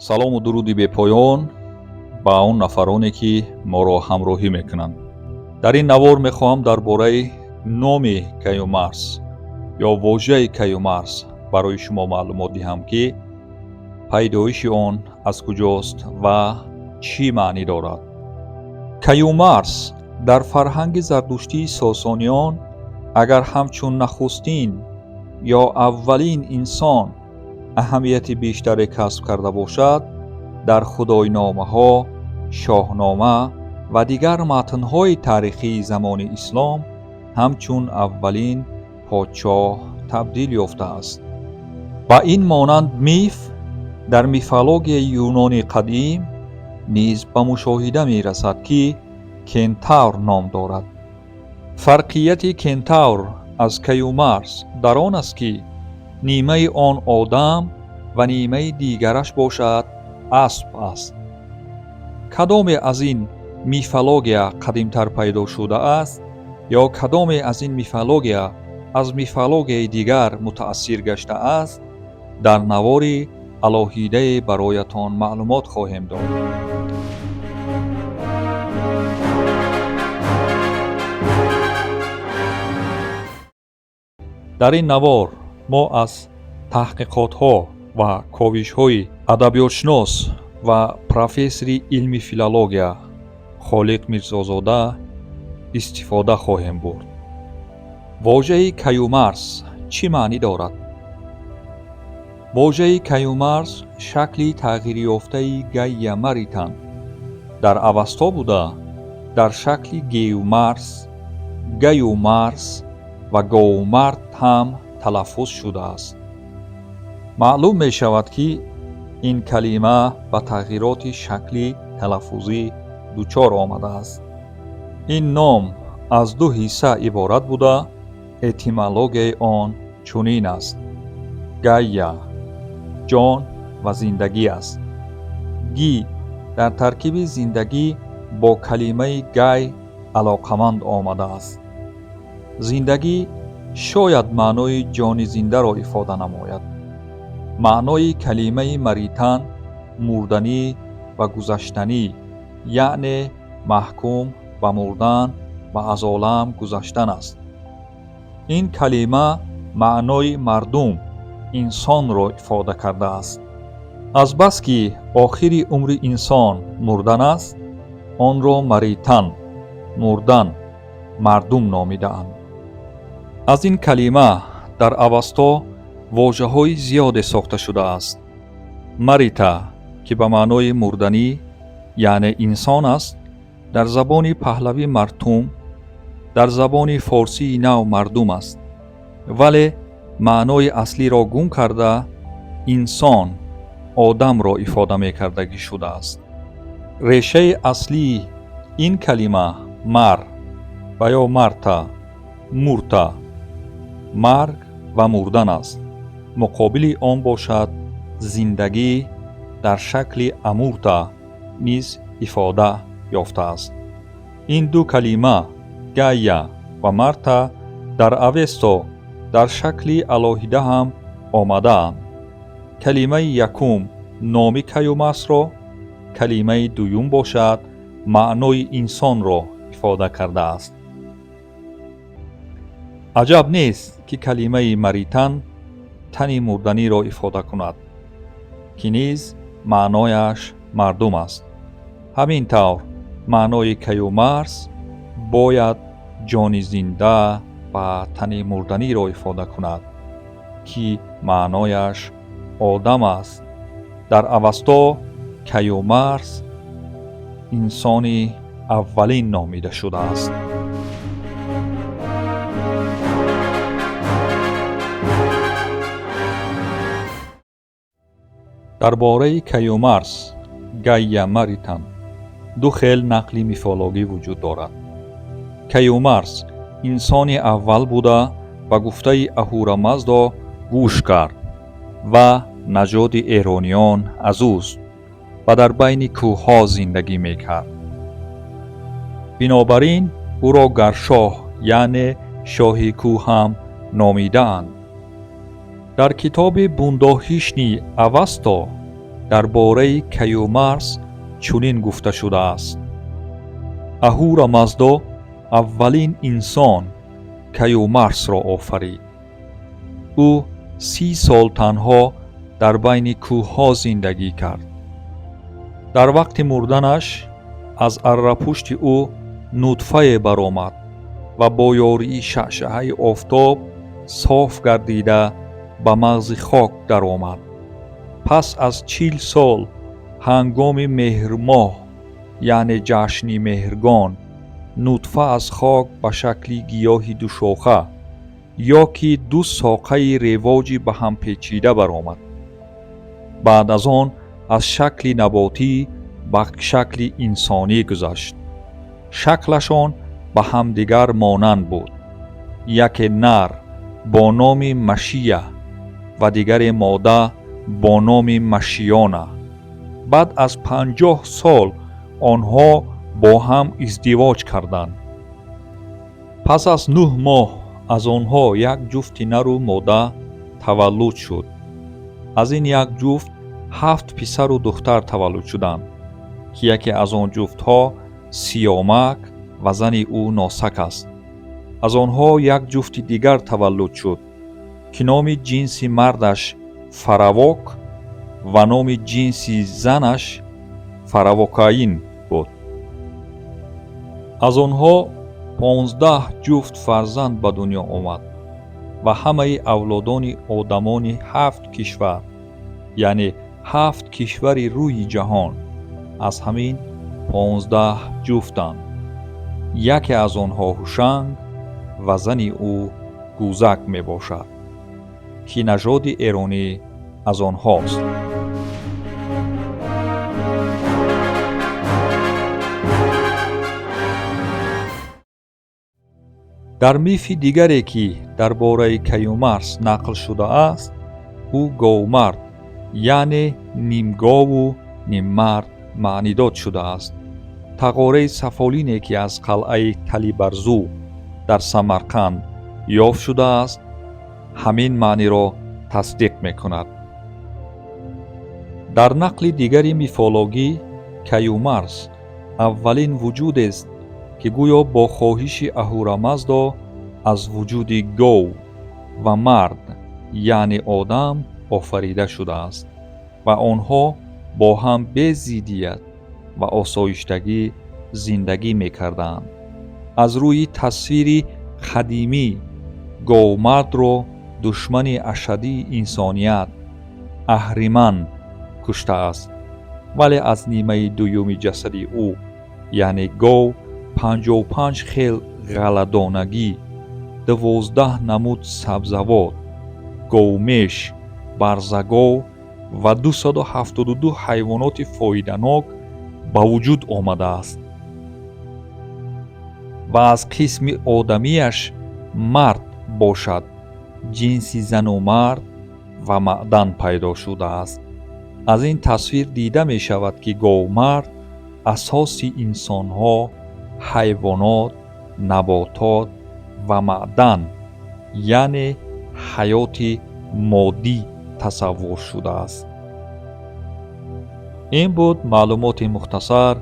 Салому дуруди бепоён ба он нафароне, ки моро ҳамроҳӣ мекунанд. Дар ин навор мехоҳам дар бораи номи Каюмарс ё вожаи Каюмарс барои шумо маълумот диҳам, ки пайдоиши он аз куҷост ва чӣ маънӣ дорад. Каюмарс дар фарҳанги зардуштии сосониён агар ҳамчун нахустин ё аввалин инсон аҳамияти бештаре касб карда бошад, дар худойномаҳо, шоҳнома ва дигар матнҳои таърихии замони ислом ҳамчун аввалин подшоҳ табдил ёфтааст. Ба ин монанд миф дар мифологияи юнони қадим низ ба мушоҳида мерасад, ки Кентавр ном дорад. Фарқияти Кентавр аз Каюмарс дар он аст, ки нимаи он одам ва нимаи дигараш бошад асп аст. Кадоме аз ин мифология қадимтар пайдо шудааст ё кадоме аз ин мифология аз мифологияи дигар мутаассир гаштааст, дар навори алоҳидае бароятон маълумот хоҳем дод. Дар ин навор мо аз таҳқиқотҳо ва ковишҳои адабиётшинос ва профессори илми филология Холиқ Мирзозода истифода хоҳем бурд. Вожаи Каюмарс чӣ маънӣ дорад? Вожаи Каюмарс шакли тағйирёфтаи Гайя Маритан дар Авасто буда, дар шакли Геюмарс, Гаюмарс ва Говмард ҳам талаффуз шудааст. Маълум мешавад, ки ин калима ба тағйироти шаклӣ талаффузӣ дучор омадааст. Ин ном аз ду ҳисса иборат буда, этимологияи он чунин аст: Гайя ҷон ва зиндагӣ аст. Ги дар таркиби зиндагӣ бо калимаи гай алоқаманд омадааст. Зиндагӣ шояд маънои ҷони зиндаро ифода намояд. Маънои калимаи маритан мурданӣ ва гузаштанӣ, яъне маҳкум ба мурдан ва аз олам гузаштан аст. Ин калима маънои мардум, инсонро ифода кардааст. Азбаски охири умри инсон мурдан аст, онро маритан, мурдан, мардум номидаанд. Аз ин калима дар Авасто вожаҳои зиёде сохта шудааст. Марита, ки ба маънои мурданӣ, яъне инсон аст, дар забони паҳлавӣ мартум, дар забони форсии нав мардум аст, вале маънои аслиро гум карда, инсон, одамро ифода мекардагӣ шудааст. Решаи аслии ин калима мар ва ё марта, мурта, марг ва мурдан аст. Муқобили он бошад зиндагӣ дар шакли амурта низ ифода ёфтааст. Ин ду калима Гайя ва Марта дар Авесто дар шакли алоҳида ҳам омадаанд. Калимаи якум номи Каюмарсро, калимаи дуюм бошад маънои инсонро ифода кардааст. Аҷаб нест, ки калимаи маритан тани мурданиро ифода кунад, ки низ маънояш мардум аст. Ҳамин тавр маънои Каюмарс бояд ҷони зинда ва тани мурданиро ифода кунад, ки маънояш одам аст. Дар Авасто Каюмарс инсони аввалин номида шудааст. Дар бораи Каюмарс, Гайя Маритан, ду хел нақли мифологӣ вуҷуд дорад. Каюмарс инсони аввал буда, ба гуфтаи Аҳурамаздо гӯш кард ва наҷоди эрониён аз ӯст ва дар байни кӯҳҳо зиндагӣ мекард. Бинобар ин ӯро Гаршоҳ, яъне шоҳи кӯҳ ҳам номидаанд. Дар китоби Бундоҳишни Авасто Дар бораи Каюмарс чунин гуфта шудааст: Аҳура Маздо аввалин инсон Каюмарсро офарид. Ӯ 30 сол танҳо дар байни кӯҳҳо зиндагӣ кард. Дар вақти мурданаш аз аррапушти ӯ нутфае баромад ва бо ёрии шаъшаъаи офтоб соф гардида ба мағзи хок даромад. Пас аз 40 сол ҳангоми меҳрмоҳ, яъне ҷашни Меҳргон, нутфа аз хок ба шакли гиёҳи душоха ё ки ду соқаи ревоҷи ба ҳам печида баромад. Баъд аз он аз шакли наботӣ ба шакли инсонӣ гузашт. Шаклашон ба ҳамдигар монанд буд. Яке нар бо номи Машия ва дигаре мода бо номи Машиёна. Баъд аз 50 сол онҳо бо ҳам издивоҷ карданд. Пас аз 9 моҳ аз онҳо як ҷуфти нару мода таваллуд шуд. Аз ин як ҷуфт 7 писару духтар таваллуд шуданд, ки яке аз он ҷуфтҳо Сиёмак ва зани ӯ Носак аст. Аз онҳо як ҷуфти дигар таваллуд шуд, ки номи ҷинси мардаш Фаравок ва номи ҷинси занаш Фаравокаин буд. Аз онҳо 15 ҷуфт фарзанд ба дунё омад ва ҳамаи авлодони одамони 7 кишвар, яъне 7 кишвари рӯи ҷаҳон, аз ҳамин 15 ҷуфтанд. Яке аз онҳо Ҳушанг ва зани ӯ Гузак мебошад, ки нажоди эронӣ аз онҳост. Дар мифи дигаре, ки дар бораи Каюмарс нақл шудааст, ӯ говмард, яъне нимгову ниммард маънидод шудааст. Тағораи сафолине, ки аз қалъаи Талибарзу дар Самарқанд ёфт шудааст, ҳамин маъниро тасдиқ мекунад. Дар нақли дигари мифологӣ Каюмарс аввалин вуҷудест, ки гӯё бо хоҳиши Аҳурамаздо аз вуҷуди гов ва мард, яъне одам, офарида шудааст ва онҳо бо ҳам безиддият ва осоиштагӣ зиндагӣ мекарданд. Аз рӯи тасвири қадимӣ говмардро душмани ашаддии инсоният Аҳриман куштааст, вале аз нимаи дуюми ҷасади ӯ, яъне гов, 55 хел ғалладонагӣ, 12 намуд сабзавот, говмеш, барзагов ва 272 ҳайвоноти фоиданок ба вуҷуд омадааст ва аз қисми одамиаш мард бошад, ҷинси зану мард ва маъдан пайдо шудааст. Аз ин тасвир дида мешавад, ки говмард асоси инсонҳо, ҳайвонот, наботот ва маъдан, яъне ҳаёти моддӣ тасаввур шудааст. Ин буд маълумоти мухтасар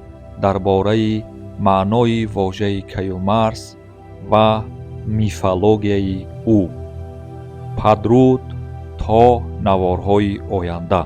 дар бораи маънои вожаи Каюмарс ва мифологияи ӯ. Падруд то наворҳои оянда.